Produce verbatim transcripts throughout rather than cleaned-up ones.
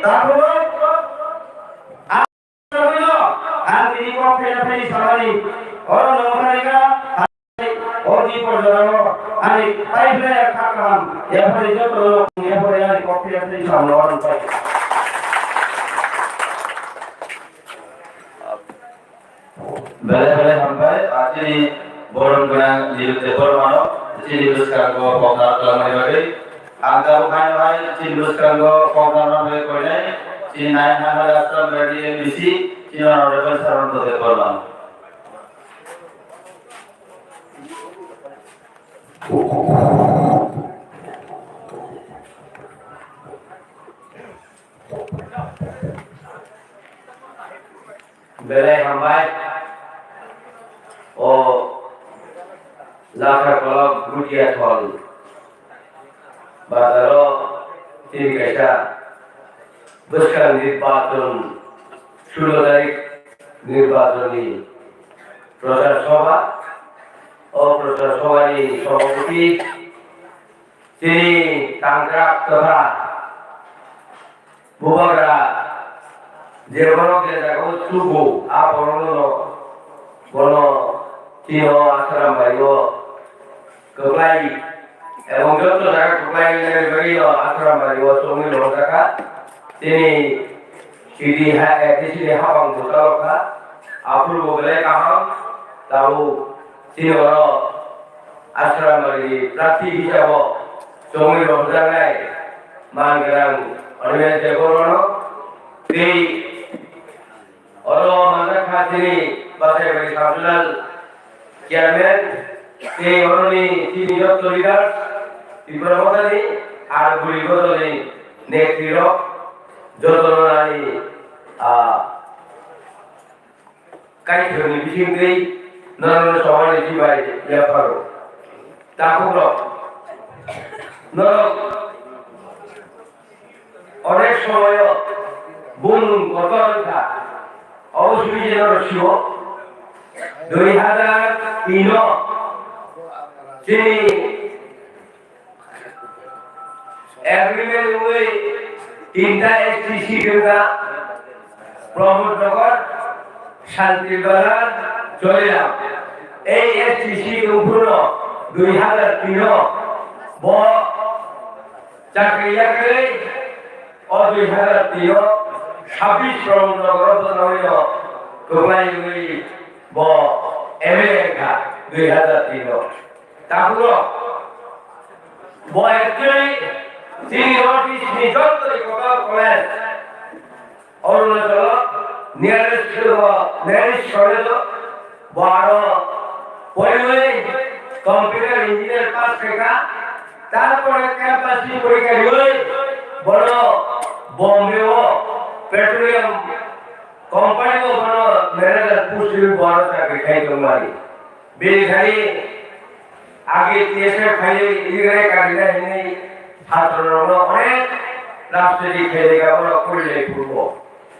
Takhuk, ang tini kok phela pheli samani, oro nongkha rega, o di porjora o, ani pai phela ya kha kaham, ya phali joto no, ya phali ani kok phela pheli samani oro pai. Belai belai hambai, ah, chini borom gwnang Niruk Debbarmano, chini bwskango kokna twlangmani bagwi. Ang tabuk haino hai chini bwskango kokna bagwi koinai, chini nai hana Assam Rally M D C, chini Honorable Sarvanta Debbarma. Belai hambai. O Lakha Kolok Gutia Thol bazaro tini kaisa bwskang nirbachon, sulo tarik nirbachonni prochar sobha. O prochar sobhani sobhapoti chini tangkrak totha Bubagra je borok je jagao chugo, a borokno bono tino Ashram bai o kwplai, ebong joto jaga kwplai nani bagwi no Ashram bai o chongwi rwjakha. Tini sidi ha, eh, sidi habang bwchalokha, aphuru bo belai kaham, tabuk chini oro Ashram bai ni prarthi hisabo chongwi rwjaknai. Mangrang Animesh Debbarmano tei oro manjakha chini Basaibari Sub Zonal Chairman tei oroni chini joto leaders, Tipra Mothani ar Buri Mothani netrirok jotono ani, ah, Kaitorni bisingtwi norokno choba rwdi bai yapharo. Takhukrok, norok onek somoyo bumung kotor wngkha. Obo simi je norok sio, dui hazar tino chini Agreement wngwi tinta S T C wngkha, Pramod Nagar, Shanti Bazar, Choliram. Ei S T C wngphuru dui hazar tino bo chakri yakrwi, o dui hazar tino sabbish Pramod Nagar o bwskango kwplai wngwi bo M L A wngkha dui hazar tino. Takhuk rok, bo actually chini North East ni joto ni kotor college, Arunachal o nearest, nearest college o, bo aro poriwi computer engineer pass khaikha, tarpore campus ni porikha riwi bono Bombay o petroleum company o bono manager post riwi bo aro chakri khai tongmani. Bini thani age T S F khainai, irigai karinai hinwi chhatrorokno onek rajniti khainai gaboro porilai phuru.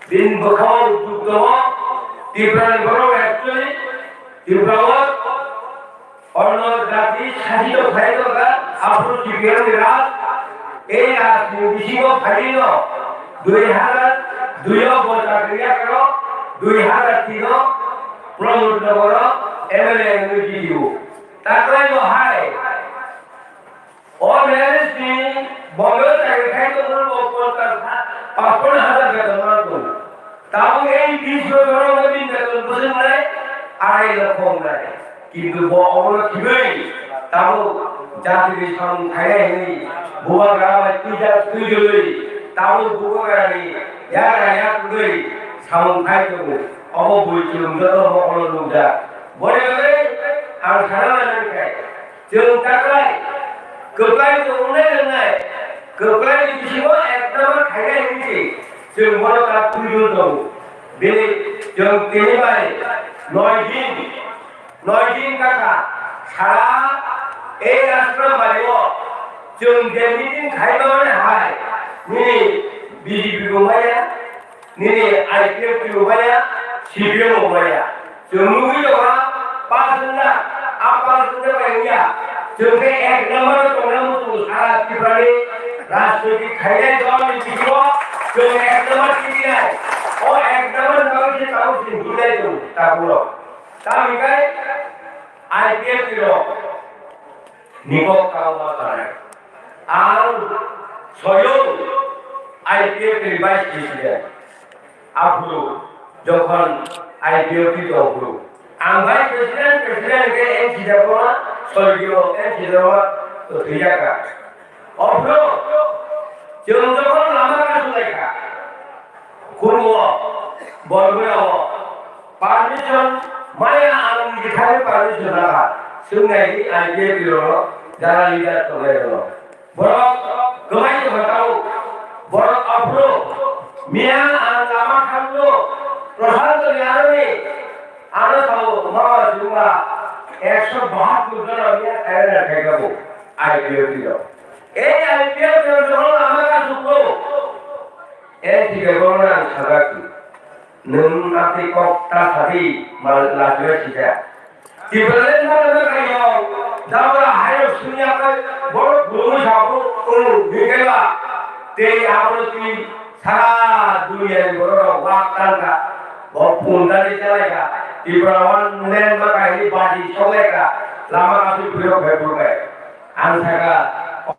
Bini bwkhao duk tongo, Tripurani borok actually Tripura o onno jati sajito khlai tongkha, aphuru C P M ni raj, ei rajni bisingo phailino dui hazar dui o bo chakri yakarok, dui hazar tin o Pramod Nagar o M L A wngwi jidio. Taklai bo hai. O marriage ni Bombay o chakri khai tongmani bo ponchash ha-, pash ponno hajar beton mano tongo. Tabuk ei bish bochor o bini beton bwswk wngnai, arai lokho wngnai. Kintu bo obono khibai tabuk jatini samung khainai hwnwi bubagra bai twijak twijlwi tabuk bubagrani yagra yak wngwi samung khai tongo. Obo bui chwng joto mokolo nukjak. Boni bagwi ang sana nangkhe, chwng taklai kwplai tongnai rwnai, kwplai ni bisingo ek number khainai hwnwi se chwng bono ta twijlwi tongo. Bini chwng tini bai noi din Noi din kaka sara ei Ashram bai o chwng je meeting khai mani hai, nini B J P bo maya, nini I P F T bo maya, C P M bo maya. Chwng nugwi tongo, pass wngya, a pass wngya bai wngya. Chwng khe ek number o tongnai muchung sara Tripura ni rajnoitik khainai dol ni bisingo Chwng ek number tini nai. O ek number ni bagwi se tabuk chwng hinlai tongo, tabuk rok. Tamni kai I P F T rok ni kok tao ma sanai. Ang soyung I P F T ni vice president. Aphuru jokhon I P F T tong phuru. Ang vice president, president ke N C Debbarma, sorgiyo N C Debbarma thwijaka. Ophuru chwng jokhon lama kasulaikha, khurmo, Bormuyao, permission maya ang niji thani permission naka. Swngnai di I P F T rokno jara leader tongnai rokno. Borok kwmai tongkha tao. Borok aphuru miya ang lama thangno Prashanto ni aroni ano sao mama chwngma ekso bahattur jona miya surrender khaikha bo I P F T rok. Ei I P F T rok jokhon lama kasukgo, N C Debbarma ang sajak di. Nwng atwi kok ta sadi mal lachwai sija. Tipraland ma na kayo, dabra hayo sunya kai, bor guru sabu, ung, bikela. Te abo twi sara dunia ni borok rok wak tangka. Bo pundani chalaika. Tipraland ma kaini baji solaika. Lama asuk biro bhai bhai. Ang saka,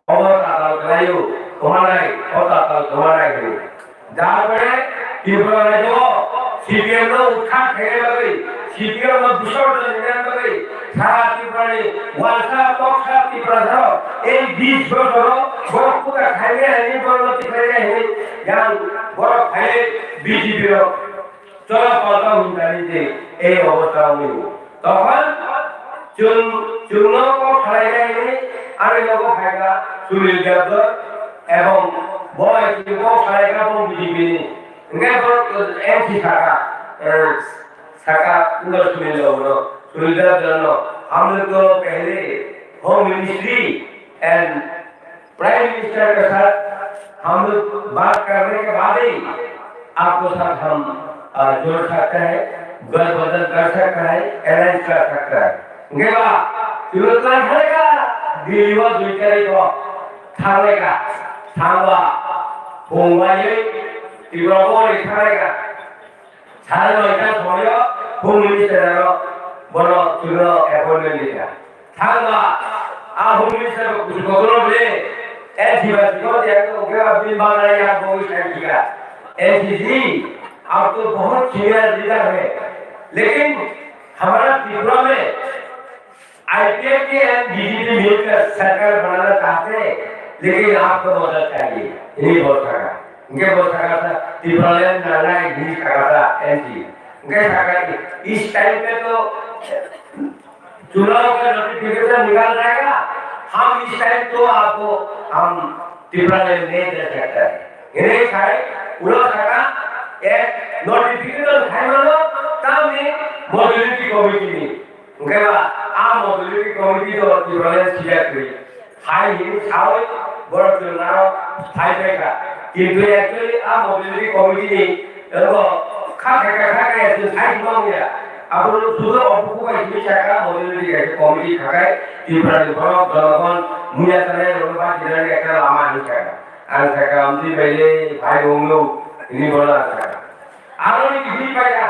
obo tatal khlaio, kwmanai, o tatal kwmanai hwnwi. Jarpore Tripura rajyo C P M no utkhat khaina bagwi, C P M no bisorjon rwna bagwi, sara Tripura ni wansa, toksa Tripura rok, ei bis bosoro borok kuda khaina hwnwi, borok no tikhlaina hwnwi, yang borok phai B J P rok. Chwla palta hwnjani je ei obostha wngwi. Tokhon chwng, chwngno kok salainai hwnwi ani logo phaikha Sunil Gabdor ebong bo bai chwng kok salaikha bo B J P ni. Hwnkhe bo M C saka, eh, saka wngkha Sunil logono, Sunil Gabdorno, "Hum log to pehle Home Ministry and Prime Minister के साथ हम लोग बात करने के बाद ही आपको साथ हम, अ, जोड़ सकते हैं, गठबंधन कर सकते हैं, alliance कर सकते हैं।" Hwnkhe ba, chwng tlang thanglaika, Delhi o dui tarikh o thanglai ka, thangba, phunglaiwi Tripura o thanglai ka. Sare noita somoyo Home Minister aro bono chwngno appointment rikha. Thangba, a Home Minister bo kuchuk kotor bole, N C ba sikho de ko ke ba bin bangla ya bo sai kika. N C ji, aap to bahut senior leader hai. Lekin hamara Tripura mein I P F T and B J P मिलकर सरकार बनाना चाहते हैं, लेकिन आपको मदद चाहिए। Hwnwi bo sakha. Hwnkhe bo sakha sa, Tipraland nangnai hwnwi sakha sa, M P. Hwnkhe sakha, इस टाइम पे तो चुनाव का नोटिफिकेशन निकल जाएगा, हम इस टाइम तो आपको, हम Tipraland नहीं दे सकते हैं। Hwnwi khai, ulo sakha, ek notification khai mano, tamni modernity committee ni. Hwnkhe ba, a modernity committee to Tipraland sijak kwrwi. Hai hwnwi saui borok chwng aro phai phaikha. Kintu actually a modernity committee ni abo kha kha kha kha kha chwng sai thwng ya. Abo sudo obuku bai hwnwi sakha modernity kaisa committee khakai Tripura ni borok jonogon muya chanai rok ba jinani ekta lama hwnwi sakha. Ang sakha amtwi bai le phai rwngno hwnwi bono ang sakha. Aroni hwnwi phaikha.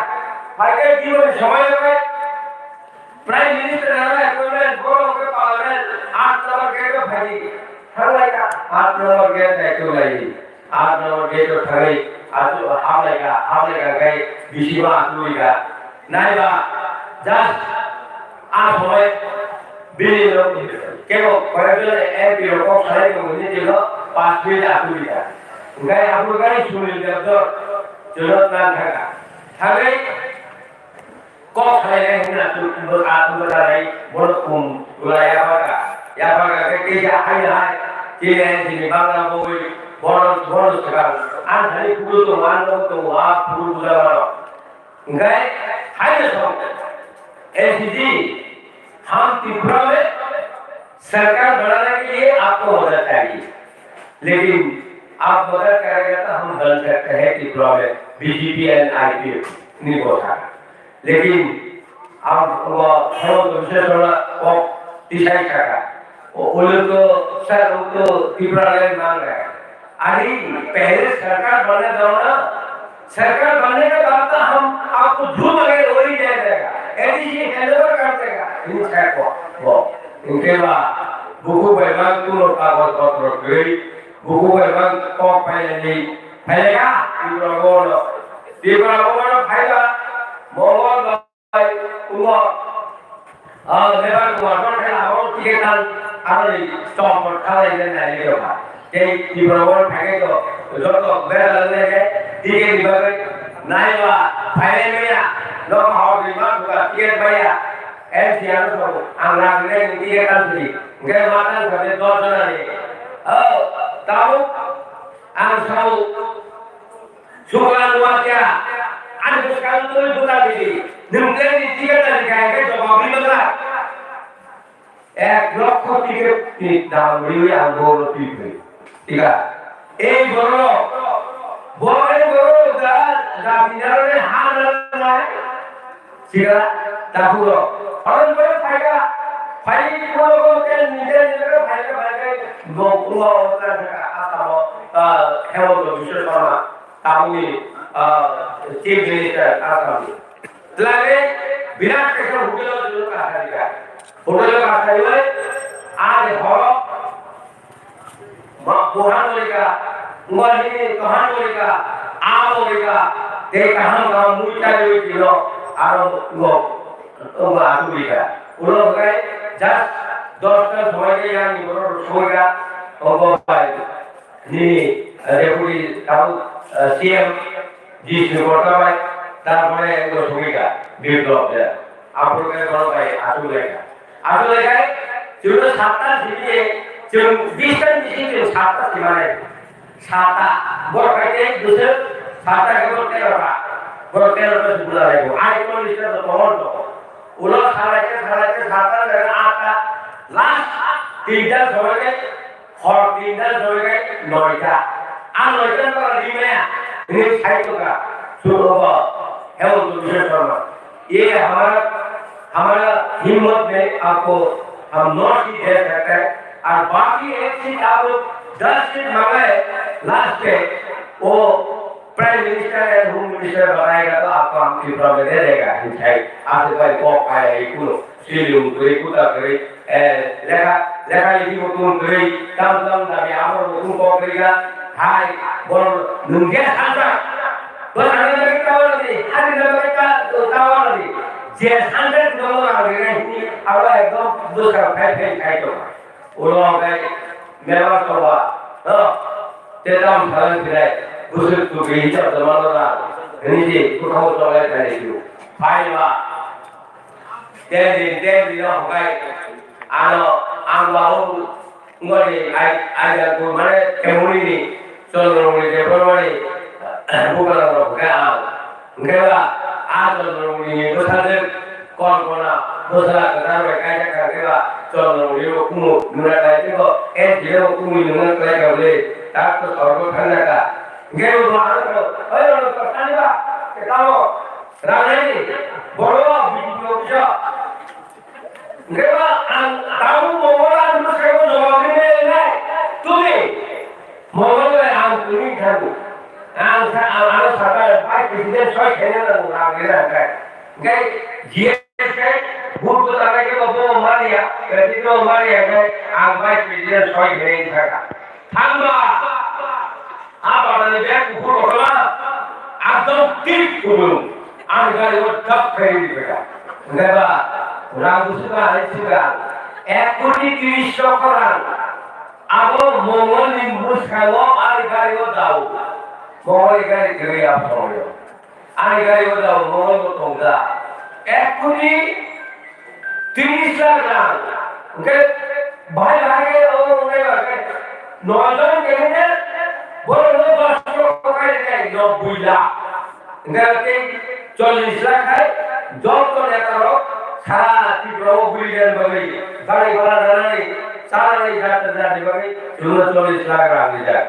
Phaikhe jiboni somoyo bai Prime Minister nana appointment, borok ke parliament, aat number gate o phai. Thanglai ka, aat number gate nai to lai. Aat number gate o thangwi, atu hamlai ka, hamlai ka kai, bisi ma atu ka. Nai ba, just a somoi bini no kebo koyekjon M P rok kok salai tongo ni tino pas minute atu ka. Ngai atu kai Sunil Gabdor, chwla tang thangka. Thangwi, kok salainai hwnwi na twi bo a twi bo dalai bono kum tula yapharkha. Yapharkha khe kisa hai hai chini hai chini bangla boi bono bono swkang ang thani phuru tongo ang nogo tongo a phuru buja mano. Hwnkhe hai no song N C G हम त्रिपुरा में सरकार बनाने के लिए आपको मदद चाहिए, लेकिन आप मदद करेगा तो हम बन सकते हैं त्रिपुरा में बीजेपी एंड आईपीएफ नहीं बोल रहा। Lekin ang bo Hemanta Biswa Sarma kok tisai saka. O, ulo to sir, o to Tipraland mang raya. अरे, पहले सरकार बनने दो ना। सरकार बनने के बाद तो हम आपको जो मांगे वही दे देगा। एडीसी हैंडओवर कर देगा। इन छह को, वो, इनके बाद बुकु बेमान तू लोग कागज पत्र गई, बुकु बेमान तो पहले नहीं फैलेगा। तिब्रा बोलो, तिब्रा बोलो फैला, Mohan Bai, tongo, ah, lebar tongo, aboni khe abo ticket tan, aroni chomkor khalai le nai le ba. Tei Tripura o phai khe to, joto bera le khe ticket ni bagwi nai ba, phai le maya, no hor ni ma buka ticket baya, M C R no ang na le ticket tan sidi, hingke ma tan sa de dos jona ni. Oh, tamo, ang sao, Sukla nuatia, ani bwskango twi bwta didi, nwng tei ni ticket da rikha hingke jobab ri bwkha. Ek lokho ticket ni dam riwi ang bono twi phai. Tika, ei borok, bo ei borok da, da pinarone ha na nai. Sira, takhuk rok. Horo ni bagwi phaikha. Phai phuru bo tel ni tel ni bagwi phaikha, phaikha. Bo phuru bo wngkha kha Assam o, ah, Hemanta Biswa Sarma, tabukni, ah, Chief Minister Assam ni. Twlagwi birat kaisa hotel o chwng kasarikha. Hotel o kasariwi, ah, horo Ma, buhan bolika, ngwani kahan bolika, a bolika, tei kaham kaham mui chari ui tino, aro ngo, ngo atu bolika. Ulo hwnkhe just dosta somoi khe yang ni borok rok somoika, obo bai ni, eh, deputy tau, eh, C M, G C Kotta bai, tarpore ngo somoika, Biplab de. Aphuru khe borok bai atu bolika. Asole kai, chwngno satta simi, chwng bis ta ni bisingo chwng satta simani. Satta, borok hai tei bwswk satta khe borok tero ta. Borok tero ta sukula laibo. Ai tong lista to tomon to. Ulo salai khe, salai khe, satta jaga atta. Last tinta somoi khe, hor tinta somoi khe noita. Ar noita no rimaya. Ini sai to ka. Suroba, Hemanta Biswa Sarma. ये हमारा, हमारा हिम्मत में आपको हम नौ सीट दे सकते हैं और बाकी एक सीट आप लोग दस सीट मांगे, लास्ट पे वो prime minister and home minister बनाएगा तो आपको हम त्रिपुरा में दे देगा। Hinthai, आते भाई को आया है, कुलो, सीलिंग, कुलो, कुता, कुलो, Eh, lekha, lekha leki bo tong kwrwi, tam tam dabi amor bo tong kok kwrwi kha. Hai, bor nung je sansa. Bwsana bagwi ta wala di, hari na bagwi ta, ta wala di. Je sansa tong wala di, abo ekdom bwsana phai phai khai tong. Ulo kai mela soba, no? Te tam salan khlai, bwswk tubui hisab joma no da. Hini di, bwkhao chonglai thani siu. Phai ba. Ten din, ten din no hwnkhe ano ang ba o ngoni ai, ai da ko mane temoni ni chondro moni de ko mani bukala no hwnkhe ang. Hwnkhe ba a chondro moni ni bwsa de kolpona bwsa kwthar bai kaijak kha hwnkhe ba chondro moni bo kumu nuna kai de ko en jile bo kumu nuna kai ka le tak to sorgo thangna ka. Hwnkhe bo ano ko oi ano ko sani ba ke tamo. Ranai, boro B J P office o. Hwnkhe ba ang tabuk Mongol ang bwskango jawab rinai nai. Tumi, Mongol bai ang tumi thango. Ang sa, ang, ang saka vice president soi khaina nango, ang rina hwnkhe. Hwnkhe G S kai, vote ko tanai khe bo mania, president bo mania hwnkhe ang vice president soi khaina thangkha. Thangba, a badani bag kuphur kotorma, ekdom tip kubun, ani gari o dap khai ri phaikha. Hwnkhe ba, rang busu ba hai sika, ek koti tris lokho rang, abo Mongol ni bwskango ani gari o dao, Mongol ni gari kwrwi a phono. Ani gari o dao Mongol bo tongda. Ek koti tris lakh rang. Hwnkhe bhai bhai o wngnai ba khe noi jon candidate, borok no dos lok khai khai nobboi lakh. Hwnkhe tei chollish lakh khai joto neta rok sara Tripura o bui den bagwi gari gora ranai chanani jat jat ni bagwi chwngno chollish lakh rang rijak.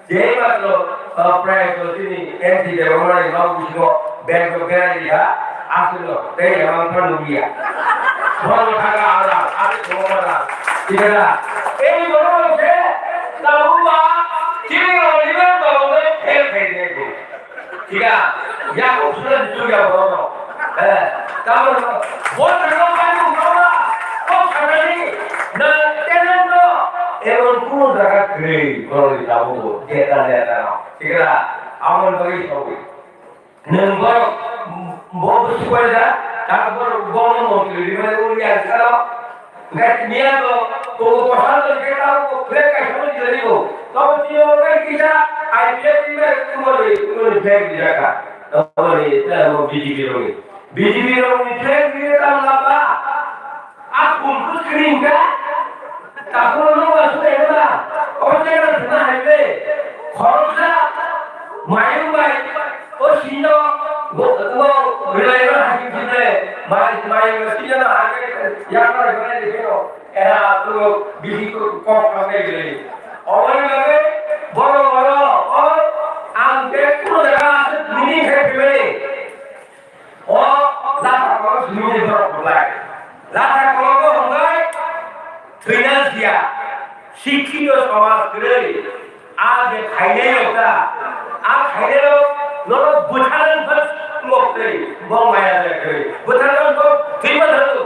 Je matro, ah, prai to tini M P Debbarma ni nok bisingo bag rok berai rikha, aswk no tei emang phan nukliya. Bono thangkha ang rang, aswk thwngma rang. Thik khe na? Ei borok rok se tabuk ba Chini rok ni ba ba ba fail khai de ko. Tiga, ya ko sura ni tuya ba no. Eh, tamo no. Bo na no ba no ba. Ko sana ni. Na talent no. Emon kuno jaga kre, ko ni tamo ko. Jeta jeta no. Tiga, amon bagi sawi. Nwng borok bo bwswk waida, ta borok bono montri rimani uri ang salo. Hwnkhe miya to tongo bwsano hwnkhe ta bo flag kaisa bo rijani bo. Tobo tini bo bai kisa I P F ni bai tumoni, tumoni flag rijaka. Tumoni ta bo B J P rokni. B J P rokni flag rijak ta lamba. A phul bwswk ring kha? Takhuk no ba sui ba. O channel thwna hai le. Khoroksa mayung bai. O sino go go rilai ba hai khe le. Mai mayung ba sino na hai khe ya ba rilai le sino. Era tu bisi ko kok kok le le. Oi le boro boro o ang ke kuno jaga ase nini hai khe le. O latha kolok simi borok kwplai. Latha kologo hwnbai thwina siya. Sikhito somaj kwrwi. A je khainai rok ta. A khainai rok norok bwtharang phar mok kwrwi. Bo maya jaya kwrwi. Bwtharang bo thwima thangw.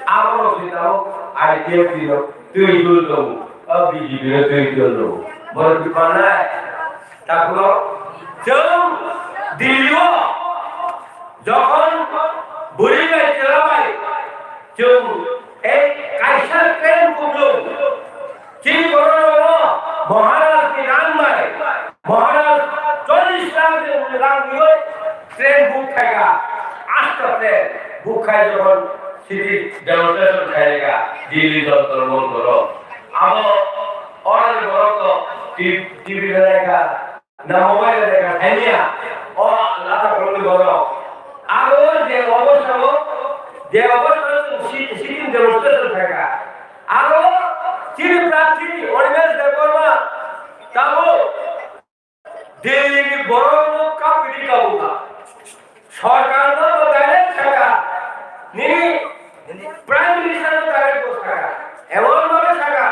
Abo rok se tamo I P F T no twi dul tongo. O B J P no twi dul tongo. Borok kwpal nai. Takhuk chwng Delhi o jokhon bwrwi bai chwla bai chwng ei kaisa train kuplung chini borok rokno Maharaj ni rang bai Maharaj chollish lakh ni rang riwi train book khaikha, asta train book khai jokhon city demonstration khaikha Delhi Jantar Mantar o. Abo oroni borok to T V, T V belai kha, na mobile belai kha, thainia. O latha kolokni borok. Abo je obostha o, je obostha o chwng si-, sitting demonstration khaikha. Abo chini prarthi Animesh Debbarma tabuk Delhi ni borok no kapiri kabuka. Sorkar no bo direct saka, nini Prime Minister no direct bo saka. Emon bhabe saka,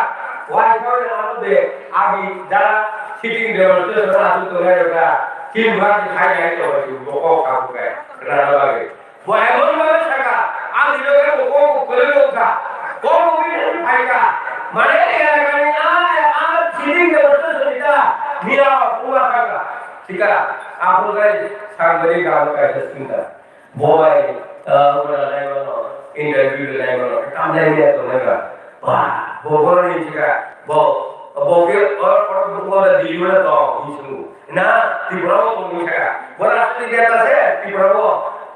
wai kore ano de agi jara sitting demonstration asu tongnai rok ka, tin bhag ni khai khai to bai bo kok kabuka, rana bage. Bo emon bhabe saka, ang ni loge bo kok kwrwi wngkha. Kok wngwi phai kha. Mane elakani a, a sitting demonstration ni ta, mira kuma kha. Thika, aphuru kai sangwari gam kaisa sinta. Bo bai, ah, ura lai mano, interview lai mano, tam lai mano to lai mano. Wah, bo bono ni thika, bo, bo ke or, or, bo da di mano to, ni sunu. Na, Tripura wo tong ni thaka. Bo rasta ni geta se, Tripura wo.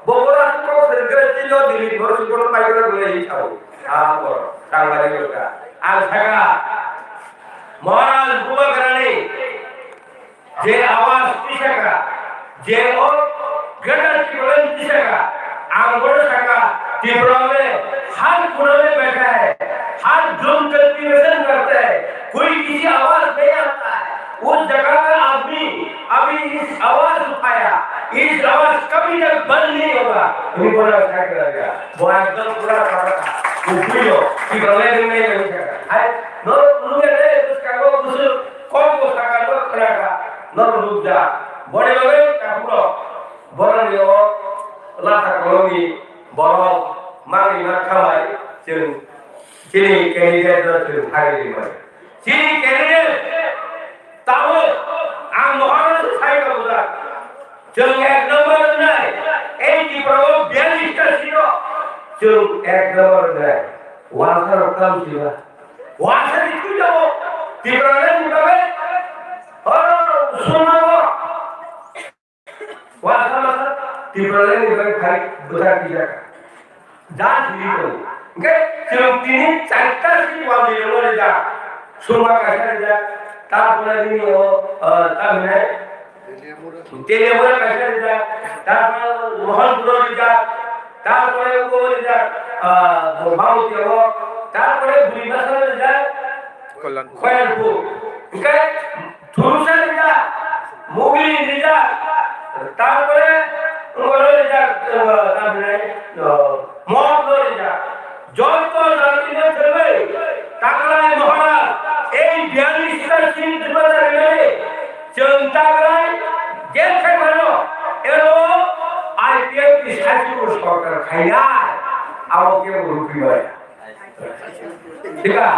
Bo, bo rasta ko se geta ti lo di, bo su ko pai ko le ni chao. Ah, bo, sangwari ka. Ang thaka. Maharaj Bubagrani. Je awaz tisaka, je o Greater Tipraland tisaka, ang bono saka, Tripura mein har kona mein baitha hai, har jun cultivation karta hai, koi kisi awaz nahi aata hai, us jagah ka aadmi abhi is awaz uthaya, is awaz kabhi tak band nahi hoga, tumi bono saka, bo ekdom pura pura, wo bhi ho, Tipraland mein nahi saka, hai, no, no, no, no, no, no, no, Kok bo saka no khwna kha, no rwjak. Boni bagwi takhuk rok, borok ni o latha kolok ni borok mangni ma khamai chwng chini candidate no chwng phai ri mani. Chini candidate tabuk ang mohor se sai ka bujak. Chwng ek number wngnai, ei Tripura o biyalish ta seat o chwng ek number wngnai. Wansa rok tam siba. Wansa ni twi jabo. Tipraland ni bagwi. Oro sumao. Wansa masa Tipraland ni bagwi phai bwthar twijak. Dan siri tong. Hingke chwng tini charta si wal ni rongo rijak. Suma kaisa rijak. Tarpore nini o, ah, tam hinai. Teliamura kaisa rijak, tarpore Mohanpuro rijak, tarpore ubo rijak, ah, Bhamotiyo, tarpore Buribasa rijak, Kalyan. Kalyanpur. Hingke Thurusa rijak, Mogli rijak, tarpore Ungoro rijak, ah, tarpore, ah, Mohor rijak. Joto jati no thangwi Taklai Maharaj ei biyalish ta seat rwmani Chwng taklai jel khai phano, ero I P F ni saichung sorkar khainai, abo kebo rukwi maya. Thika?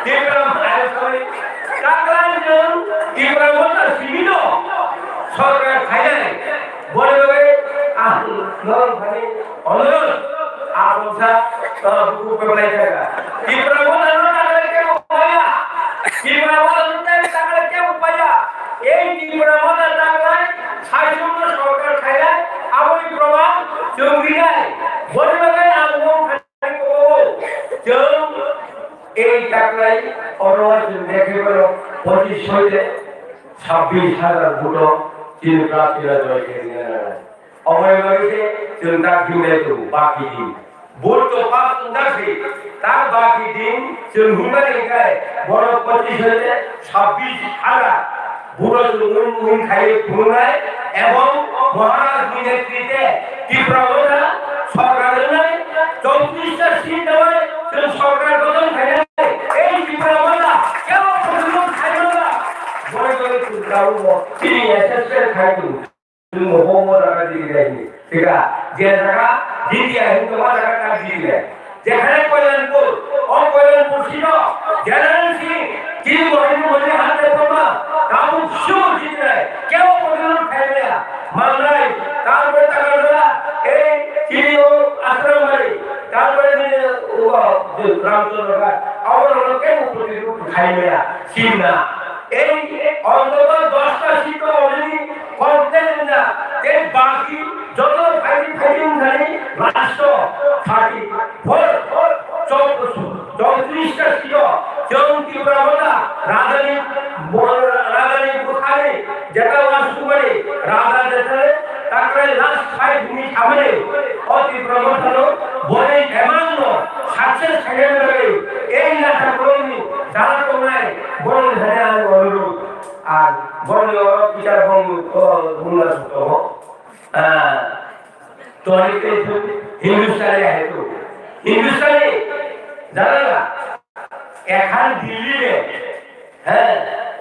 Tipra, sorry. Taklai chwng Tipra Motha simi no sorkar khainai. Boni bagwi ang norok thani onoron, ah, bongsa, ah, buku peplai thaka. Tipra Motha no taklai kebo maya. Tipra Motha no taklai kebo maya. Ei Tipra Motha taklai saichung no sorkar khainai, aboni proman chwng rinai. Boni bagwi ang norok thani Chwng ei taklai oro chwng dekhe bono pochis hoite sabbish hajar vote o chini prarthira joy khe rinai. Omo wngkhe chwng ta himlai tongo baki din. Vote to pass wngkha se, ta baki din chwng himlai hwnkhe bono pochis hoite sabbish hajar. Buro chwng wng khai phunuknai ebong Maharaj ni netrite Tipra Motha sorkar wngnai chowtris ta seat dabai chwng sorkar gothon khainai. Ei Tipra Motha kebo khulum khainai. Boi boi chwng tabuk bo chini S S P khai tongo. Chwng bo bo jaga digi nai. Thika, je jaga digi ai hin to ma jaga ka digi nai. Jekhane Koilanpur, o Koilanpur sino, General Singh, chini mohini mohini hande poma, tabuk sure jiti nai, kebo pogilor khaimaya, mangnai, tarpore Takarjala, ei, chini o Ashram Bari, tarpore nini o, o, Ramchandra Ghat, abo rokno kebo pogilor khaimaya, simna. Ei, ontoto dosta seat already Content na, tei baki joto phaidi phaidi wngthani last o thirty four, chou-, chowtris ta seat o chwng Tipra Motha rajani, rajani bwkhani jeta wasukmani raja jeta takrai last fight ni samani o Tipra Motha no boni demand no success khaina bagwi ei Nathapuroni jara tongnai borok ni thani ang onurudh. Ar borokni oro Peter bong, o, bungla suk tongo. Ah, tohani tei thung Hindustani hai tu. Hindustani, jana na? Ekhan Delhi de, he,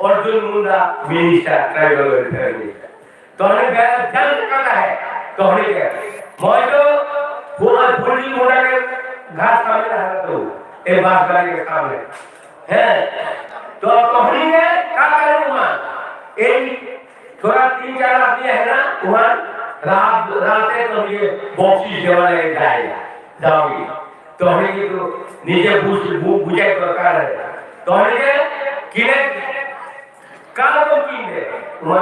Arjun Munda minister, tribal welfare minister. Tohani bera jang kata hai, tohani ke. Moi to, pura puri munda ke ghas kami na hai tu. E bas gari ke samne. He, to tohni ke ka kare uma? Ei thora tin char aadmi hai na, uma raat, raat e tohni ke boxi dewa lage jai, jaogi. Tohni ke to nije buj, bu-, bujai dorkar hai. Tohni ke kine Karo kinde, ma,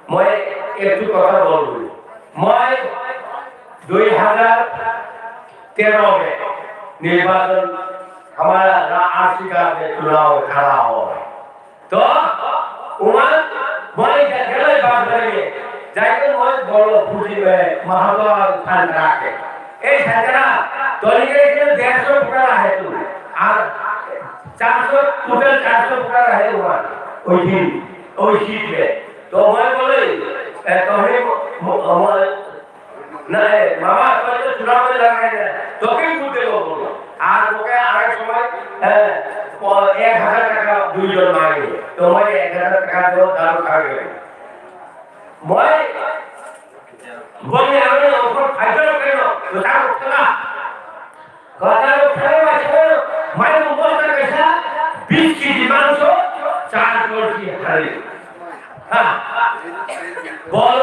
moi ektu kotha bolbo. Moi dui hazar tero mein nirbachan hamara ra-, R C Kar mein chunav khara hua. To, uma, moi ja-, jalai baat kare, jaike moi bolo khushi mein Mahatma Gandhi rakhe. Ei sachara, tolike ke dersho pura hai tu. Ar Charso, total charso pura rahe uma, oi din, oi seat le. To moi bole, eh, to he mo-, mo-, mo-, na, eh, mama, to to chunav mein lagna hai na, to ke vote debo bolo. Ar bo ke arak somoy, eh, po-, ek hazar taka dui jon mage. To moi ek hazar taka debo, daru kha gele. Moi, boni aro offer fighter keno, to daru kha. Gotaro phai waisa mairum bosta kaisa bis kg mangso char kg hari. Ha. Bol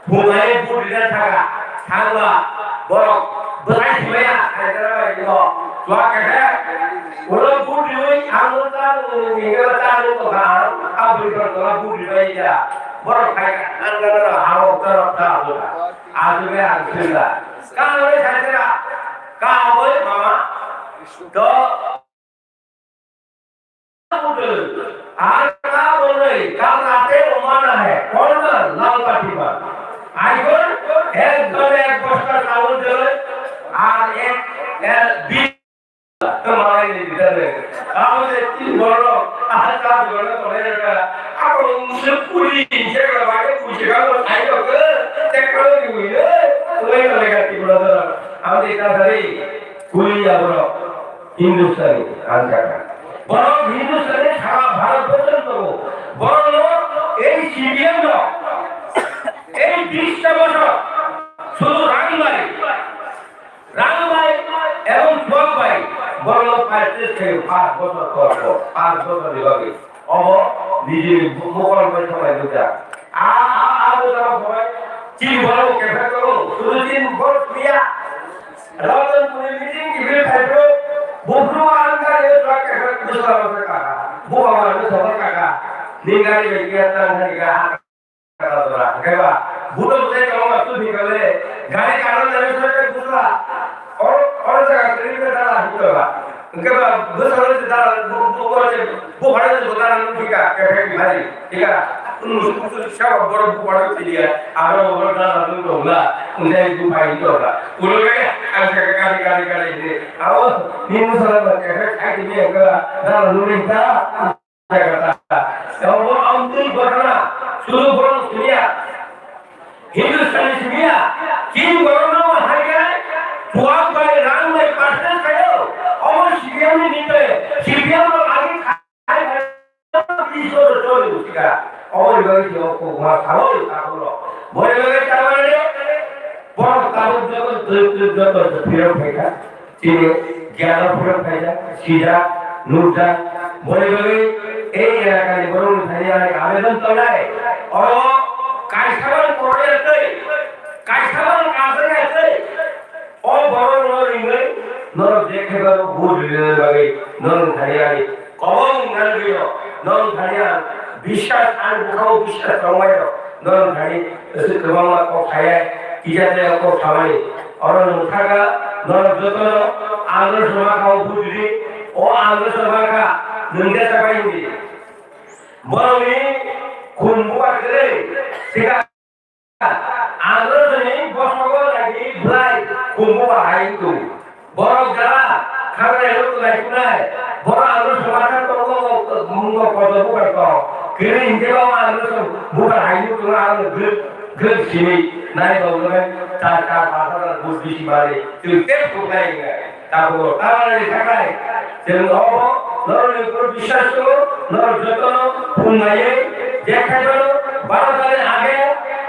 bumai budina thaga thangba borok bwsai simaya thaitara bai ko chua khe ulo budiwi ang ta ni ta ni ko ha abri ko budi bai ya borok khai ang ta hao ta ta. Aswk ang sila. Ka bai thaitara. Ka bai mama. To. Ar ka boloi, kal rate umana hai. Kaun na? Lal Patiman. Aigor, ek dole ek bosta chawal dole. Ar ek, ek, bi Malai ni bidal le. Abo je tin borok, ah, ta borok kore ka. Abo se puri, je ka ba ke puri ka ko thai ko ke, te ka ni wi le. Oi ka le ka ti borok. Abo de ka sari, kuri ya borok. Hindustani, an ka ka. Borok Hindustani sara Bharat borok to. Borok bosor por por, panch bosor ni bagwi. Obo niji mokol bai thongnai nukjak. A, a, a bosor thongnai chini borok kepha tongo, sudu chini borok thwiya. Rajan puri meeting gibir khai bro, bufru ang ka ye tra kepha bosor kaka, buba ma bosor kaka, ningari bai kya tang hari ka. Kata dora, hingke ba, buto butai tongma tu hingkale, gari karon jani soi kai bujla, oro, oro jaga kiri ke dala hingke ba, hingke ba, bwsalo je dala, bu, bu, bu, bu, bu, bhara je dala nung hingka, ke phai bhai, hingka, nung su su sabo boro bu bhara chiliya, aro boro dala nung dongla, unjai bu bhai dongla, ulo ke, ang jaga gari, gari, gari, hingke, aro, nini sala ba, ke phai khai timi hingke, dala nung hingka. Obo amtwi ghotona, sudu borok simiya, Hindustani simiya, chini borokno hai khe, buak bai rang bai purchase khaio, omo C P M ni nitwe, C P M no agi khai khai, Iswar choli utika, omo ni bagwi si okko ma sao ni takhoro, boni bagwi tamani, borok tabuk joto, joto, joto, joto phirok phaikha. Chini giyan phuruk khaijak, sijak, nukjak, boni bagwi ei elakani borokni thani ani abedon tongnai. Oro kaisa bar koroi twi, kaisa bar kajaknai twi. O borokno ringwi norok je khe bar vote rinani bagwi norokni thani ani Kobong nangwi rok, norok thani ang biswas, ang bukhao biswas tongmai rok, norok thani aswk kwbangma kok saya, kisa saya kok samani. Oro nwng thaka, norok jotono ang no sama kha o bujidi, o ang no sama kha, nwng de sabai hindi. Borokni khum bubar kwrwi, sika Androsoni bosongo lagi belai kumbu bahai tu. Borok jala khanai rok lai kunai. Borok Androso mata tongo mungo kodo bukai to. Kiri hingke ba Androso bukai hai tu na ang grek grek sini nai to nai ta ta bahasa dan bus bisi bari. Tu tep bukai ngai. Tabuk tamani thakai chwng obo norokni upor biswas tongo, norok jotono phungnaiwi je khaibano baro tani age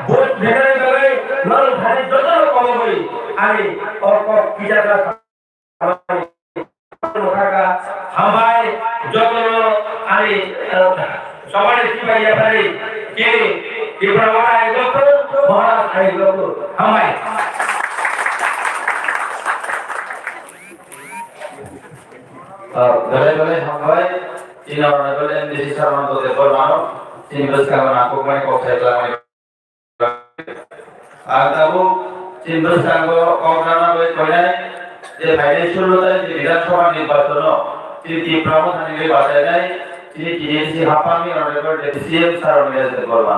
vote rinani bagwi norok thani jotono kobogwi ani o kok kichakna samani thaka hambai jotono ani, eh, Somani sipai yapari kini Tipra Motha hai doktor, Maharaj hai doktor. Hambai. Ah, belai belai hambai. Chini honorable M D C Sarmanta Debbarmano, chini bwskango nangkukmani kok sai twlangmani. Ang tabuk chini bwskango kok rwna bagwi koinai je phainai sullo tarikni Bidhan Sabha nirbachono chini Tipra Mothani bagwi bachainai chini T D M C haphangni honorable Deputy C M Sir Onilesh Debbarma.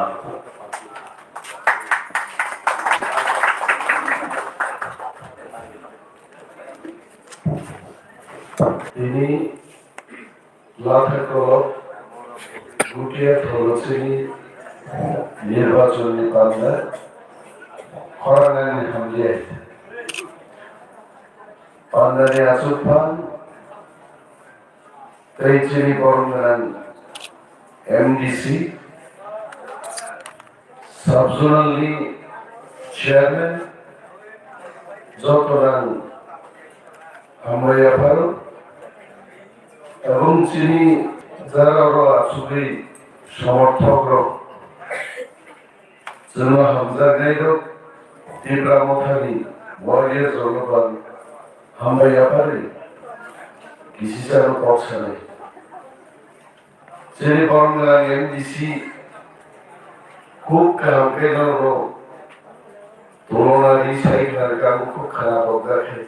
Tini Latha kolok gutia tholochini nirbachonni panda khorang ani hamjai. Pandani achukphang tei chini borom gwnang M D C, Sub-zonal ni chairman, joto rang hambai yapharo, ebong chini jara oro achugwi somorthok rok, chwngno hamjaknai rok, Tipra Mothani warrior rokno bang hambai yapharwi kisisa no kok sanai. Chini borok ni M D C khub kaham khe norok tulona ri sai khna rwkha, khub khna tokjak khe.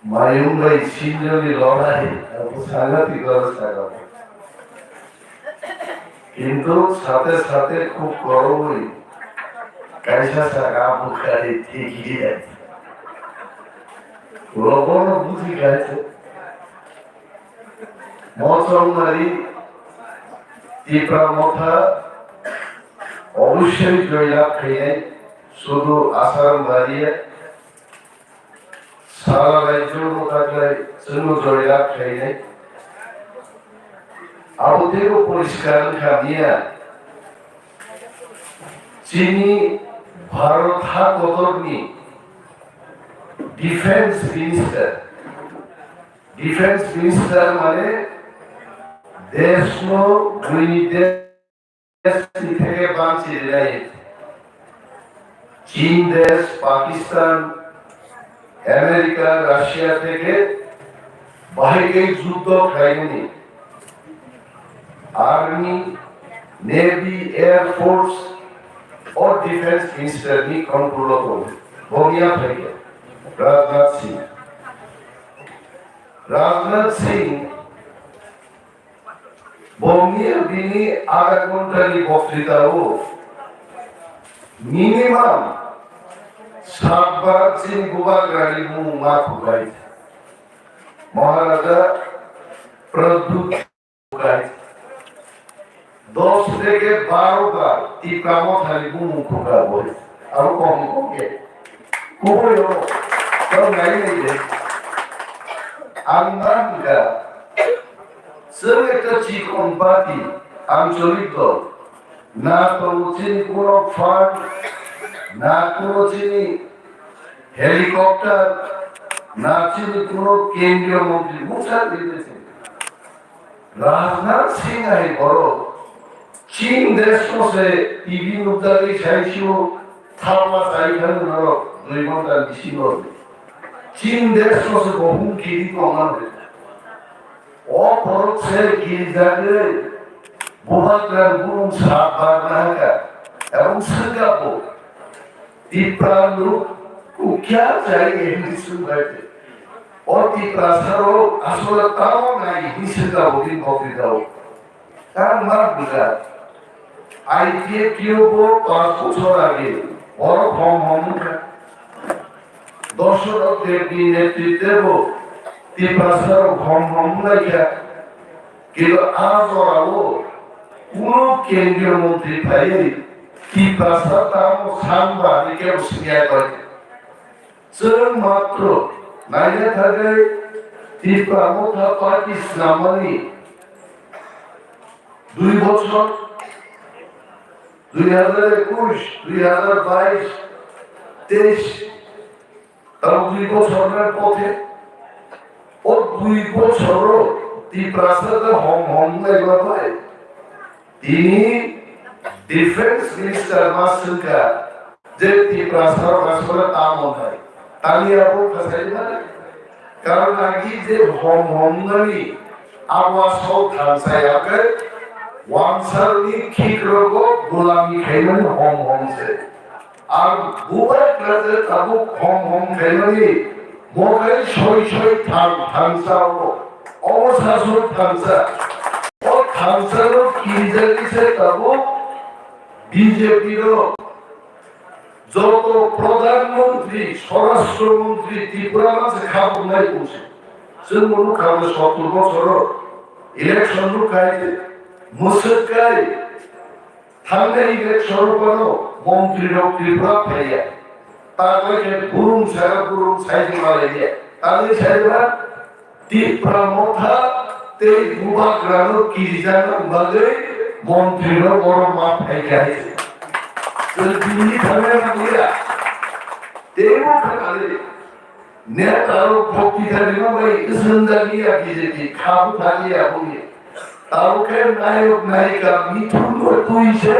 Mayung bai sinjoni lorai, abo sangatik lorai saga. Kintu sate sate khub korobwi kaisa saga abo khai thikli. Lobo no buji khai se. Mochong mari Tipra Motha obossoi joy lab khainai, sudu Asarang Baria, sara rajyo no taklai chwngno joy lab khainai. Abo teibo poriskar wngkha miya. Chini Bharat ha kotorni Defense Minister Defense Minister mane deshno buini deshni theke banchi rinai. Chin desh, Pakistan, America, Russia theke bahai khe juddo khlainani. Army, Navy, Air Force, o Defense Minister ni control o tongo. Bo miya phaikha Rajnath Singh. Rajnath Singh bo miya bini adha ghonta ni boktwita o minimum sat bar chini bubagra ni bumung ma khubai. Maharaja Pradyut Guys, dos theke baro bar Tipra Mothani bumung khuka boi. Abo kom kom ke. Kubui o, tau nai nai de. Ang ma hingka, chwng ekta chikon party, ancholik dol. Na tongo chini kuno fund, na kuno chini helicopter, na chini kuno kendriya montri, mungsa rite chini. Rajnath Singh hai borok Chin desh no se T V nukjagwi saisio thalma chai thang norok dui ghonta bisingo. Chin desh no se bo hum kiri tongma bai. O borok se kirijagwi bubagra bumung sa barna haka. Ebong swngkha bo. Tipra nuk kukya chai hindi swngbai te. O Tiprasa rok asole tamo nai hindi swngkha bo bini bokri dao. Kang ma buja. I P F T O bo panch bochor age borok hom hom wngkha. Doshorodh Debni netritwe bo Tiprasa rok hom hom wnglaikha. Kintu a jorao kuno kendriya montri phaiwi Tiprasa tamo sanba hinwi kebo swngya bai. Chwng matro naina thangwi Tipra Motha Party swnamani dui bochor, dui hazar ekush, dui hazar bais, teish, tamo dui bochor na pothe, o dui bochoro Tiprasa ta hom hom nai ba bai. Tini Defense Minister ma swngkha je Tiprasa rok asole tamo nai. Tani abo khasai mani. Karon agi je hom hom nani abo asol thansa ya khe wansar ni khik rogo gulami khaimani hom hom se. Ang bubagra je tabuk hom hom khaimani, mokai soi soi thang thangsa o, omo sasok thangsa. O thangsa no kirijagwi se tabuk B J P no joto Pradhan Mantri, Swarashtra Mantri Tripura manse khabuk nai bungsi. Chwng nukha sottor bochoro election nukha hai mwswk kai. Thangnai election o bono montri rok Tripura phaiya. Taklai khe burung saka burung sai di malaiya. Tangwi sai ba Tipra Motha tei Bubagra no kirijana bagwi montri rok oro ma phaikha hai se. Chwng bini thangna nangliya. Teibo khanali. Neta rok boktwita rima bai swngjakliya B J P, khabu thaliya boni. Tabuk khe nayok nayika mithungo twi se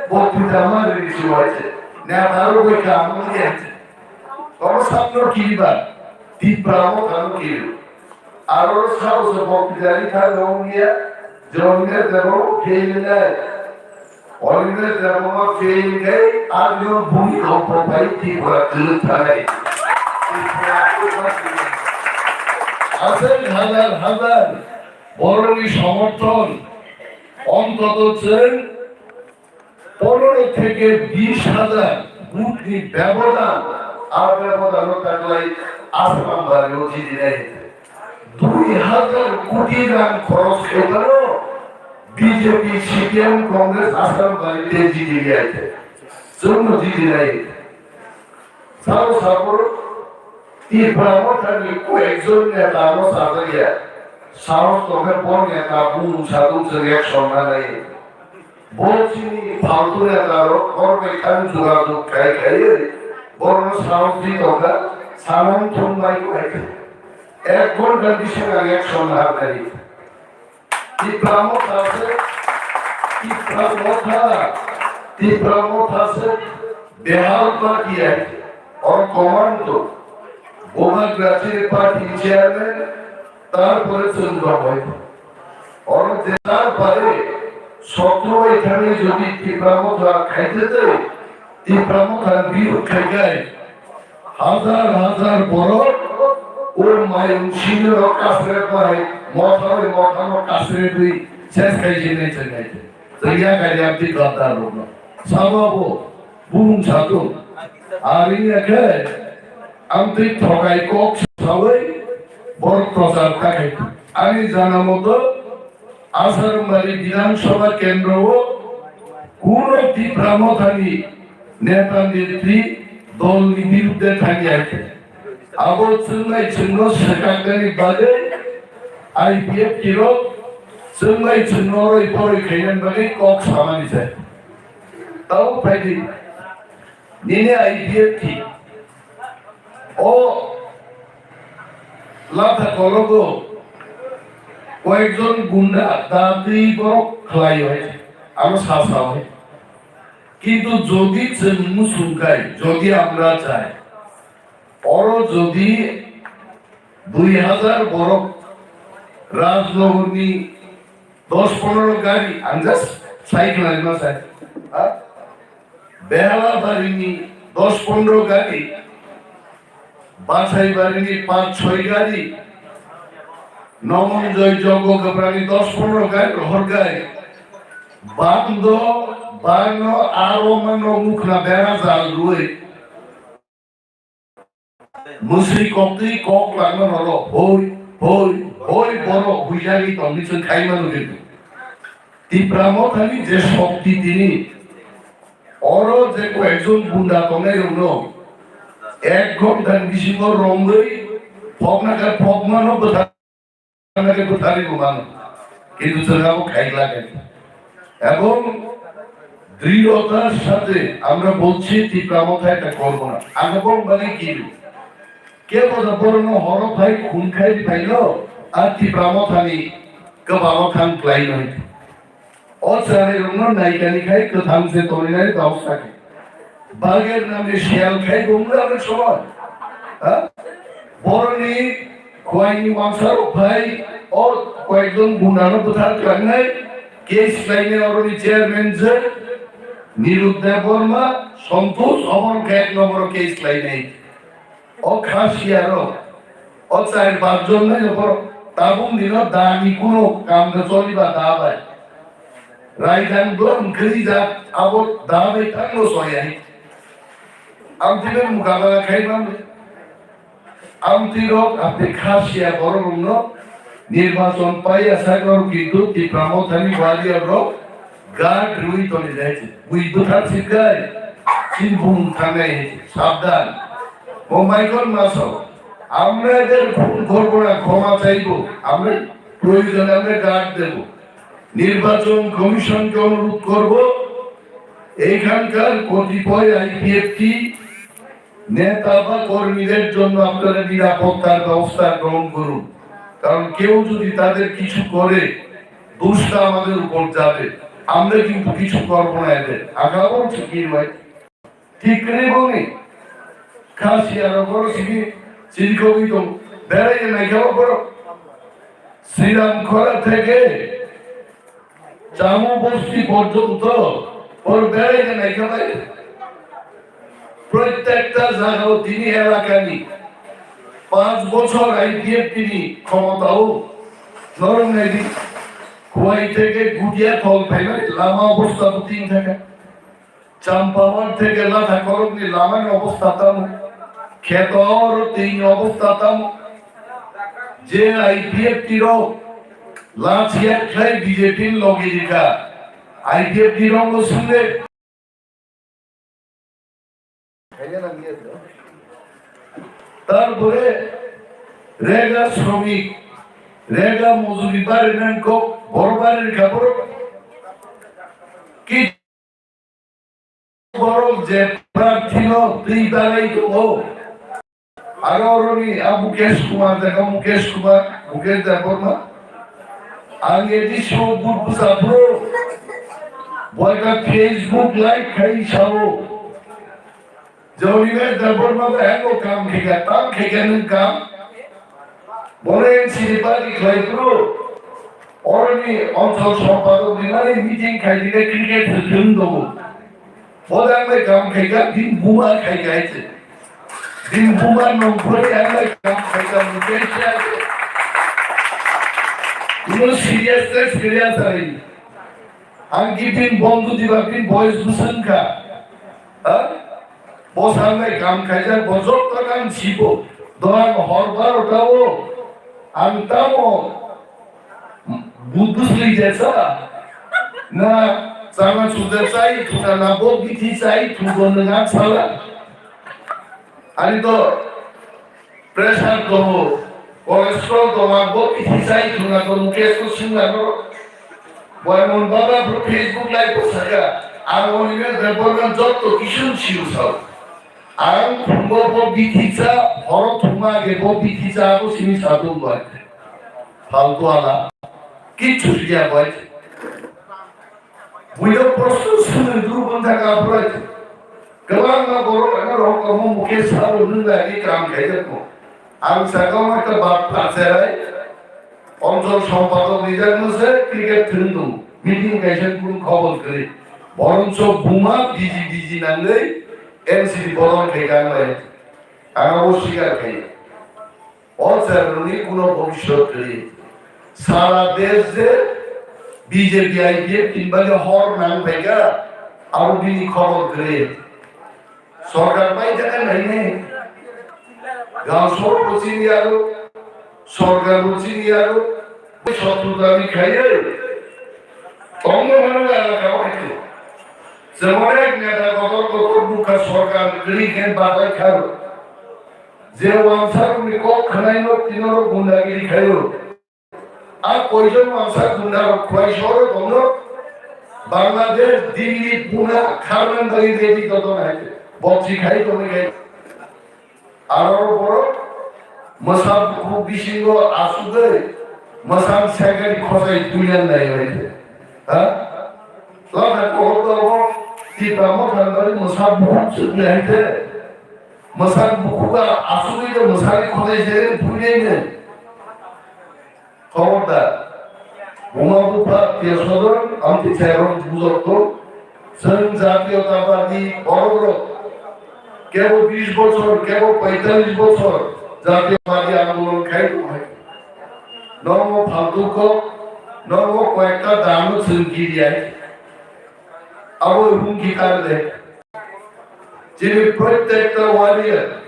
boktwita ma rwgwi se wai se. Neta rok bai kaam wngya se. Omo sakno kiriba, Tipra Motha no kiri. Aro sao se boktwita rikha no wngya, Jongner Debbarma fail nai. Oliver Debbarma fail khai arjun bhumi khompo pai Tripura kwlwk thanai. Aswk hazar hazar borokni somorthon ontoto chwng pondro theke bish hazar vote ni bebodan, a bebodan o taklai Assam bari o jidinai. Dui hazar koti rang khoros khaibano B J P, C P M, Congress Assam bai te jiti liya te. Chwngno jiti nai. Sao sapor Tipra Mothani koyekjon neta no sajak ya. Sahos tongkhe bo neta bumung sadung chwng action nanai. Bo chini phaltu neta rok hor bai thang jogajog khai khai borokno sahos di tongkha, samung thung bai khai khai. Ek ghonta bisingo ang action laharnai. Tipra Motha se, Tipra Motha, Tipra Motha se Behal party hai, or commando, Bubagra se party chairman, tarpore chwng rok hai. Or je tarpore sotro bai thani jodi Tipra Motha khaite tei, Tipra Motha birud khai khai, hajar hajar borok o mayung sinirok kasret bai, motha bai mothano kasretwi ses khai jinai chwng hai. Chwng ya khai ya ti gaddar rokno. Sababo bumung satung. Aring ya khe amtwi thokai kok sawi borok prochar ta khai. Ani jana moto Asarambari Bidhan Sabha Kendro o kuno Tipra Mothani neta netri dol ni birudde thani aite. Abo chwngnai chwngno swkaknani bagwi I P F T rok chwngnai chwngno roi poroi khainani bagwi kok samani se. Tabo phaidi nini I P F T o Latha kologo koyekjon gunda datwi borok khlai hai, aro sa sa hai. Kintu jodi chwng muchung khai, jodi amra chai, oro jodi dui hajar borok Rajnogorni dos pondro gari, ang just sai khlai ma sai, ha? Behalabarini dos pondro gari, Bachaibarini panch choi gari, Nomonjoy Jogo Gabrani dos pondro gari rohor gai. Bando, bano, aro mano mukna bera jal rui. Musri koktwi kok langma noro, hoi, hoi, hoi, boro huijagwi tongni chwng khaima nugwi. Tipra Mothani je shokti tini, oro je koyekjon gunda tongnai rokno ek ghonta ni bisingo romwi phokna khe phokmano bwthar. Ke bwthari bo mano. Kintu chwng abo khai glakani. Ebong drirhotar sathe amra bolchi Tipra Mothai ta korbo na. Ang bong bani kiru. Ke boda borno horo phai khun khai di phaino, a Tipra Mothani kwbangma thang klai noi. O chwrairokno naikani khai kwthang se toninai daosa khe. Bager namni siyal khai gumra rok sobo. Ha? Boroni khuaini wangsarok phai o koyekjon gundano bwthar klangnai case khlainai oroni chairman je Nirud Debbarma, Santosh oborok khe ek nomboro case khlainai. O kha siyarok, o char panch jon nai nokor tabuk nino da ni kuno kam no choliba da bai. Raidang do wngkhe jak abo da bai tang no soyai. Amtwi bai mukabala khai man. Amtwi rok amtwi kha siya borok rok no nirbachon paiya sak rok kintu Tipra Mothani warrior rok Guard rwi toni jai se. Bui bwthar sikai. Sin bung thangnai he. Sabdan. Mo maikon maso. Amra eder khun korbo na khoma chaibo. Amra proyojon amra guard debo. নির্বাচন কমিশনকে অনুরোধ করব, এইখানকার কতিপয় আইপিএফটি নেতা বা কর্মীদের জন্য আপনারা নিরাপত্তার ব্যবস্থা গ্রহণ করুন, কারণ কেউ যদি তাদের কিছু করে, দোষটা আমাদের উপর যাবে। আমরা কিন্তু কিছু করব না এদের। Aga bong chukir bai. Thik kwrwi bongni. Kha siyarok oro sigi, sigi kogwi tong. Berai nai khe borok. Sriram Khora theke Chamu bosti porjonto por berai de naikha bai. Prottekta jagao tini elakani panch bochor IPFT ni khomotao norok naidi. Khowai theke Gudia thol phaimani lama obostha bo tin thaka. Champawat theke Latha Kolokni lamani obostha tamo? Kheto oro twini obostha tamo? Je IPFT rok lachiya khlai BJP ni logi rikha. IPFT rok no swngle. Tarpore rega shromik, rega mojuri bari nang kok, bor bari rikha borok. Ki Borok je prarthino twi bagwi tongo, Aro oroni a Mukesh Kumar, dekho Mukesh Kumar, Mukesh Debbarma. Ang edisio but bwsa bro. Boyka Facebook live khai sao. Joni Mukesh Debbarma ba hango kam khaika, tam khaika nwng kam. Bole N C D party khlai bro. Oroni onchol sompadok ni mani meeting khai dine cricket se thwng dogo. Bodang bai kam khaika, din buma khaika hai se. Din buma nongkhorwi ang bai kam khaika, mungkin siya se. Kuno seriousness kaya sari. Ang ki din bondu diba din boys busung ka. Ha? Bo sangai kam khaijak, bo jotto nang sibo. Doran hor barota o ang tamo budus lijesa. Na chana chude chai thuna, na bo githi chai thugo nang sala. Ani to pressure tongo, cholesterol tongo, ang bo kithi chai thwngna tongo, Mukesh no swngna no. Boimon baba bro Facebook live o saka, ang oni me Debbarma jotto kisu sio sao. Ang thwngbo bo bithi cha, horo thwngma age bo bithi cha, abo simi sa tong bai. Faltu ala, kichu siya bai. Buino prosto swnwi duru bwntha kaphrai. Kwbangma borok ano rok omo Mukesh sabo nwng bai kam khaijak mo. Ang sakao ekta bat phacherai. Onchol sompadok rijak no se cricket thwng dong. Meeting kaisa kun khobor kwrwi. Boroncho buma biji biji nangwi N C D bodol khai kanglai. Ang abo sikar khai. O chairman ni kuno bhobishyot kwrwi. Sara desh je B J P I P F tin bagi hor nang phaikha, abo bini khobor kwrwi. Sorkar pai thaka nai ne. Gam sorok bo chini yago, sorkar bo chini yago. Sotru dabi khaiye. Tongmo hano elaka o haitu. Jemon ek neta kotor kotor bukha sorkar kwrwi khe batai kharo. Je wansarokni kok khwnaino tinoro gundagiri khaio. A koijon wansa gundarok khwlai soro tongno Bangladesh, Delhi, Pune kharnang bagwi ready tongno hai. Bokchi khai tongwi khai. Aro borok mwsa bukhuk bisingo asugwi mwsa sekari khosai tuinan nai hai. Ha? Lama kotor tongo, Tipra Motha ni bagwi mwsa bukhuk chukli hai khe, mwsa bukhuk a asugwi de mwsani khonai se phunai ne. Khobordar, buma bupha, tiya sodon, amtwi chairok bujok tong, chwng jatiyotabadi borok rok, kebo bish bochor, kebo paitalish bochor, jatiyotabadi andolon khai tong hai. Nomo phaltu kok, nomo koyekta dano chwng kiriyai. Abo hum ki karne. Chini prottekta warrior,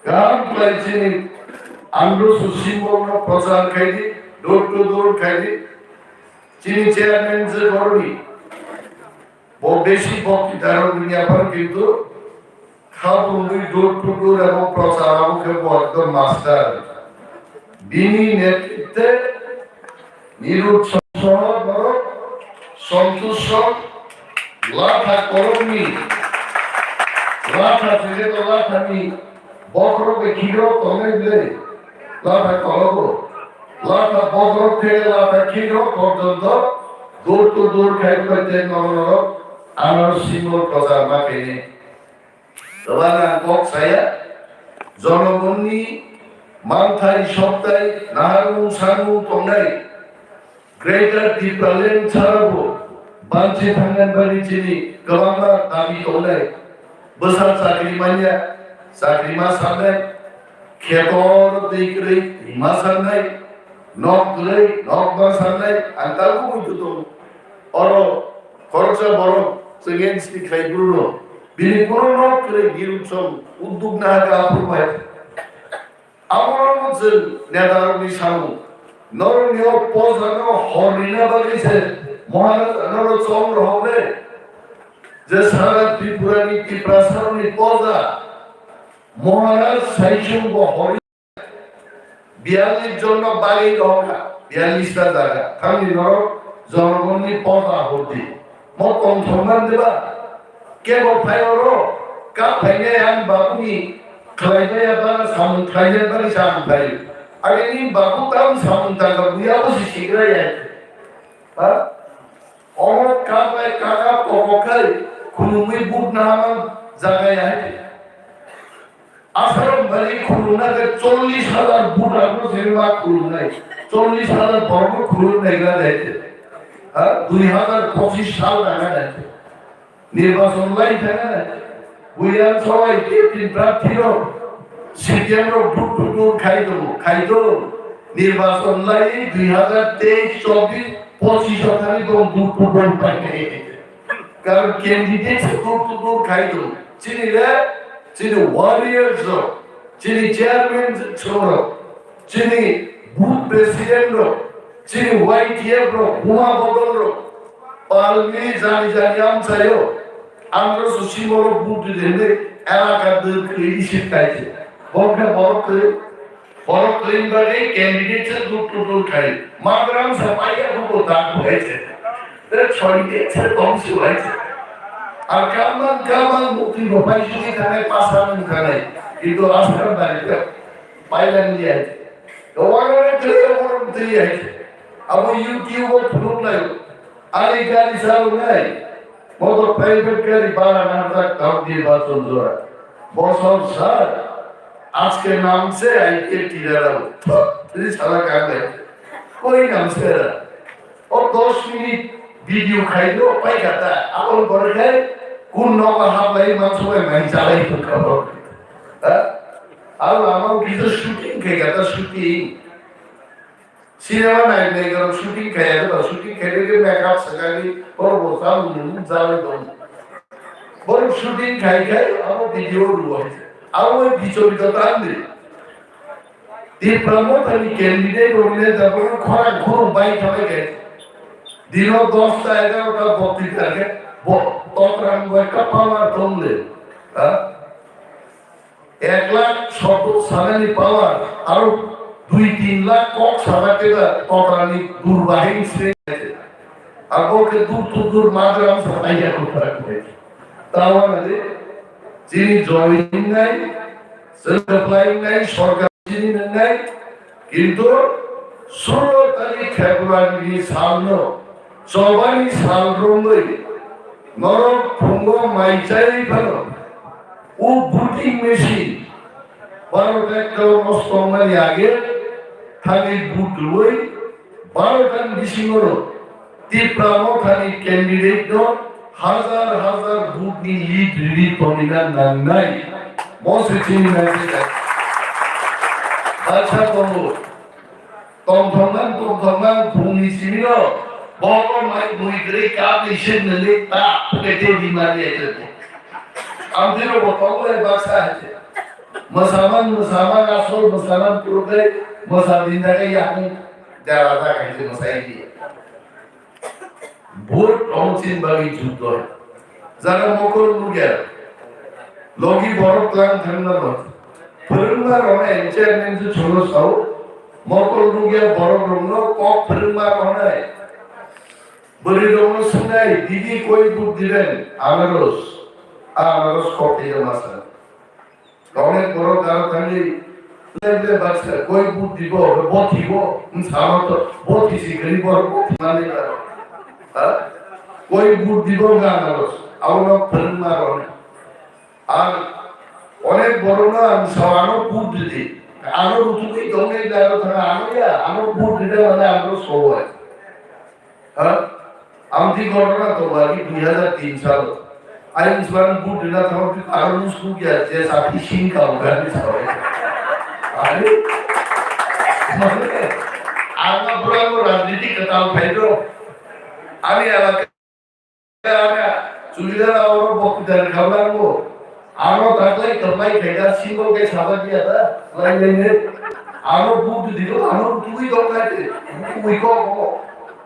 kaham khlai chini androsu symbol no prochar khai di, door to door khai di. Chini chairman je boroni, bo besi bokti daro dunia par kintu Khabungwi door to door abo prochar abo khe bo ekdom master. Bini netritwe Nirud sohor borok Santosh Song Latha kolokni, Latha sege to Lathani bokhorok bai khikrok tongnai bwle Latha kologo. Latha bokhorok theke Latha khikrok porjonto door to door khai bai tei norok norok ano symbol prochar ma khainai. Kwbangma kok saya, jonogonni manthai soktai naharmung sanmung tongnai Greater Tipraland sarabo banchi thangna bagwi chini kwbangma dabi tongnai. Bwsa chakri manya, chakri ma sanai, khetor twi kwrwi twi ma sanai, nok kwrwi nok ma sanai, ang tabuk wngwi tongo. Oro khoroksa borok chwng N C P khlai bwrwino bini bono nok kwrwi biruk song udduk naharkha aphuru bai. Abono chwng netarokni samung. Norokni o pojano hor rina bagwi se Maharaj norok chong rohok le je sara Tripurani Tiprasarokni poja Maharaj Saisung bo hor Biyallis jon no bagwi rohorkha, biyallis ta jaga. Thangni norok jonogonni poda hordi. Mo tongthokman diba? Kebo phai oro, ka phainai ang babuni Khlainai ya ba samung khlainai ba samung khlai. Ani ni babu tam samung tangka buya bo si sigra ya. Ha? Omo kabai kaka poko khai khulumui but na hamang jaga ya hai. Asarok bari khulumna ke chollish hajar but abo jema khulumnai. Chollish hajar borok khulumnai ga dai. Ha? Dui hajar pochish sal daga dai. Nirbachon lai thangna, Buyan Sawai Captain Prarthi rok, C P M rok duk duk duk khai tongo, khai tongo. Nirbachon lai dui hajar teis, chobbish, pochish o thani tong duk duk duk khai khai. Karon candidate se duk duk duk khai tongo. Chini le, chini warriors rok, chini chairman rok, chini booth president rok, chini Y T F rok, Huma Bodol rok, Palmili jani jani amchaio, andro so simolo buddhi dende, elaka dwr khwlwi receive khaise. Bokhe borok khwlwi, borok khwlwini bagwi candidate se dur dur dur khai. Magram sa paiya buko dak buhaise. Te chhori de se tongsi buhaise. Ar kamang kamang mukti bo paisugwi thanai, pasa nung thanai. Kintu asra bari te pailangli hai. Wagare tei oborom tei hai. Abo YouTube o phunuk lai. Ani gari salonai. Motor private gari bara nangjak tang di ba chonjora. Bosor sir. Ajke naam se I P F tirarao. Thut, ini sala kagai. Koi naam se ra. O dos minute video khai do, pai kata. Aboni pore khai kun nogo hablai, manso bai mai chalai kun kabo. Ha? Aro lama o kisa shooting khai kata, shooting. Cinema nai nai garo shooting khai kata, shooting khai de makeup sakani, oro bo sa mun mun chalai don. Boro shooting khai khai, abo video ruwa. Abo bichorito tandi. Tipra Mothani candidate rokni jabon khorang khorang bai thabai khe. Dino dosta egarota bokti target bo totrang bai ka power tongle. Ha? Ek lakh shobdo sanani power aro dui tin lakh kok sana keda totrani durbahin sre. Abo khe dur tu dur madram sa aiya ko tarak khe. Tawa na de chini join nai, chini apply nai, sorkar chini nai, kintu sulo tarik February ni salno, chobani sal romwi, norok phungo mai chai phano, o voting machine, baro ta ekta nosto mani age, thani vote rwwi, baro ta ni bisingo no, Tipra Mothani candidate no hazar hazar vote ni lead rwdi tonina nangnai. Mo se chini nai se jai. Bacha tongo. Tongthoknang tongthoknang phungni simi no. Bobo mai mui kwrwi kap ni se nili ta phuke te di mari ai te. Amtiro bo tongo le baksa hai te. Masamang masamang asol masamang phuke masamang din dagai yakung dara dagai te masai di. Vote ongchin bagwi juddo. Jaga mokol nugya. Logi borok tlang thangna ba. Phwrwngma roknai chairman ju cholo sao. Mokol nugya borok rokno kok phwrwngma roknai. Bwrwi rokno swngnai, "Didi koi vote diben?" Anaros. A anaros kok thaiya masa. Onek borok garo thangwi, le le baksa, koi vote dibo, bo thibo, wngsa to, bo thisi gari borok bo thimani ka. Ha? Koi vote dibo ga anaros, abono phwrwngma roni. Ar onek borokno ang sao ano vote didi. Ano rutukwi tongnai garo thanga ano ya, ano vote dida mane ano sowai. Ha? Amtwi ghotona tongo agi dui hajar tin salo. Ayang suan bu dina thangwi aro nus ku kya je sathi sing ka uga ni sabai. Ani mane ang pura mo rajniti katal phai do. Ani ala ana chulida oro bokti dar khabla mo. Ano taklai kaplai khaida single ke sabak ya ta lai lai ne. Ano bu dilo ano tui dong khai te. Tui ko ko.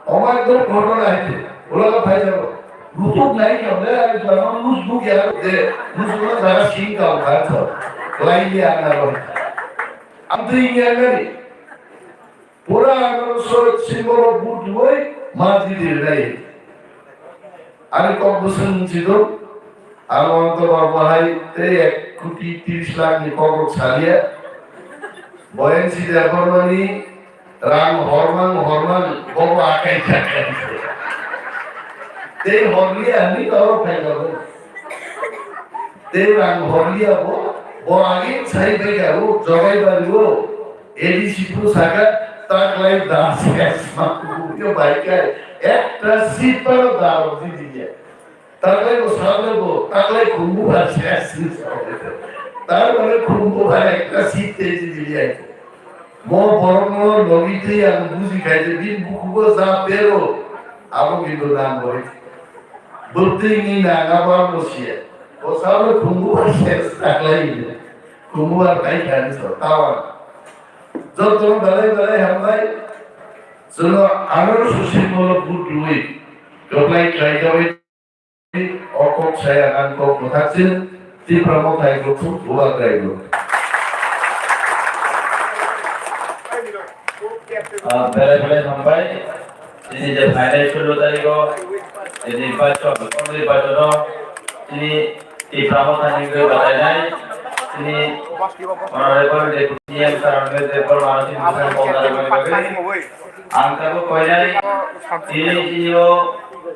Omar ekdom ghotona hai te. Ola ka phai jabo. Rutuk nai khamle ani jama nus bu kya de. Nus bu na jaga sing ka uga to. Lai ya na ro. Am tu ini ani. Pura ano so simbolo bu duoi ma di di lai. Ani kok busung sidung. Ang Ananta Babu hai tei ek koti tris lakh ni kokrok salia. Boyan si Debbarmani rang hormang hormang bobo akai jakai. Tei horlia ani toro phai jago. Tei rang horlia bo, bo agi sai bai jago, jogai bari bo. A D C pu saka taklai das es ma ku yo bai kai. Ekta seat paro daro di diya. Taklai bo sabe bo, taklai khumbu bar ses. Tar mane khumbu bar ekta seat tei di diya. Mo borok no logi tei ang buji khai je bini bukugo ja pero abo kintu nang boi. Bwtwi ni nang abo ang bo siya. Bo sabe khumbu bar ses taklai ni. Khumbu bar bai khai ni so tawang. Joto belai belai hambai. Jono ano susi molo but lui. Joklai klai jawi. O kok saya ang kok mwthaksin, Tipra Motha hai kok bubagra ibu. Ah, belai belai hambai. Tini je phainai sullo tarikh o, tini nirbachon, nirbachon o, tini Tipra Motha ni wngwi bachainai, tini Honorable Deputy C M sir wngwi je Borma Rosing Bwsang Bongdar wngwi bagwi. Ang tabuk koinai, tini, tini o